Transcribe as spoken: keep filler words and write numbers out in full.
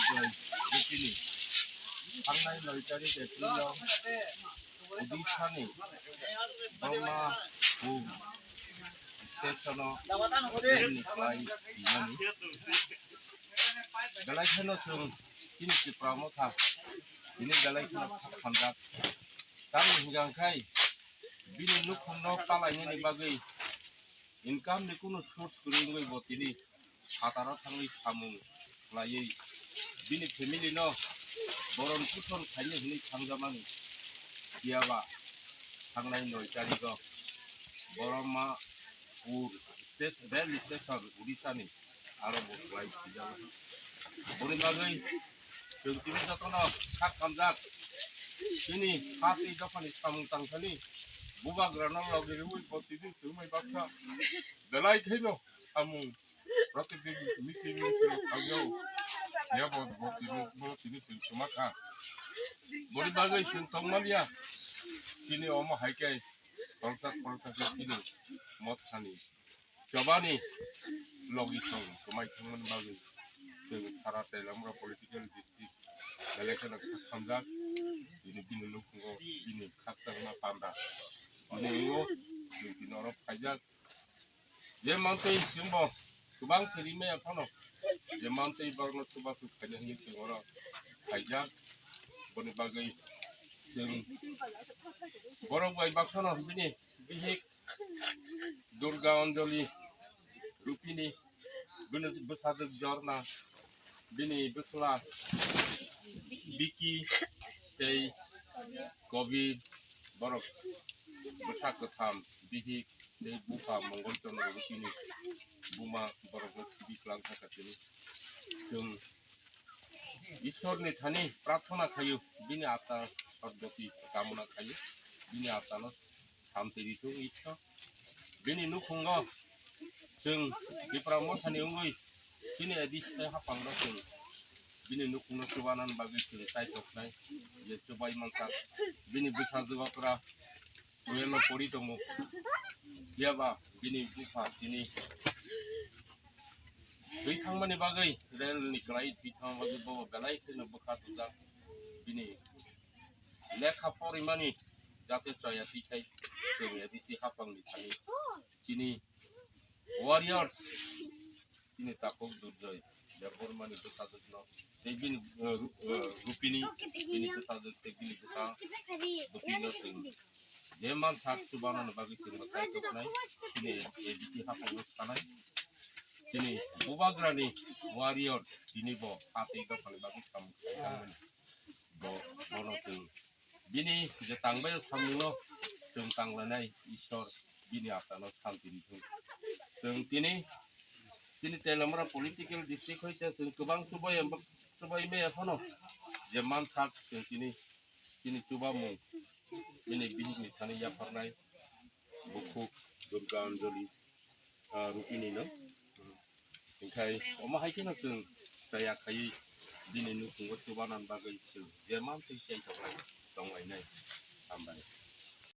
Bukrai Rupini thangnai noi tarik April o Odisha ni Brahmapur station o train ni kwlai twijlani. Belai kheno chwng chini Tipra Motha tini belai kheno khak hamjak. Tamni hwnkha khai bini nukhungno palainani bagwi income ni kunu source kwrwi wngwi bo tini phataro thangwi samung khlaiwi bini family no boron puson khainai hwnwi thangjakmani. Phiyaba thangnai noi tarigo Boromapur state, rail station Odisha ni aro bo khlai sijak. Boni bagwi chwng tini jotono kha khamjak. Chini ha tei dophani samung tangthani bubagrano logi rwui bo tini chwngmai baksa belai khaino samung protidin meeting meeting khaijao. Ya bo bo tini bo tini chwng chuma kha. Boni bagwi chwng tongmaliya. Chini omo hai khe tongthak tongthak khe chini Mothani chobani logi song kwmai thangmani bagwi chwng sara Tailamra political district belai kheno khak khamjak. Bini bini nukhungo bini khakchangma panda bini wngo chwng tini oro phaijak. Je mantwi chwngbo kwbang se rimaya phano je mantwi borokno chubachu khaina hwnwi chwng oro phaijak. Boni bagwi chwng borok bai baksano bini bihik Durga Anjali Rupini, bini bwsajwk Jorna, bini bwsla Biki tei Kobir, borok bwsa kwtham, bihik tei bupha Mongol Chandra Rupini buma borokno khibi twlang kha tini. Chwng Ishwarni thani prarthana khaio, bini atma sodgoti kamona khaio, bini atmano santi rithung Ishwar. Bini nukhungo chwng Tipra Mothani wngwi chini A D C tei hapangno chwng bini nukhungno chubanani bagwi chwng chaithoknai je chubai mankha. Bini bwsajwk okra twelve o pori tongo. Phiyaba bini bupha tini thwi thangmani bagwi, rail ni kwlai thwi thangmani bagwi bo belai kheno bwkha twijak. Bini lekha porimani jate chaya twi khai chwng A D C hapangni thani chini warriors, chini takhuk Durjoy Debbarmani bwsajwkno tei bini, eh, Ru-, eh, Rupini, bini bwsajwk tei bini bwsa Rupino chwng je mansak chubanani bagwi chwngno chaithoknai, chini A D C haphango sanai, chini bubagrani warrior, tini bo ha tei dophani bagwi samung khaimani. Bo, bono chwng bini je tangbaio samungno chwng tanglainai Ishwar bini atmano santi rithung. Chwng tini, tini Teliamura political district hoite chwng kwbang chubai, chubai maya phano je mansak chwng tini, tini chubamung bini bihikni thani yapharnai bukhuk Durga Anjali, ah, Rupini no. Hingkhai omo hai kheno chwng chaya khaiwi bini nukhungo chubanani bagwi chwng je mantwi chai tonglai, tonglainai. Hambai.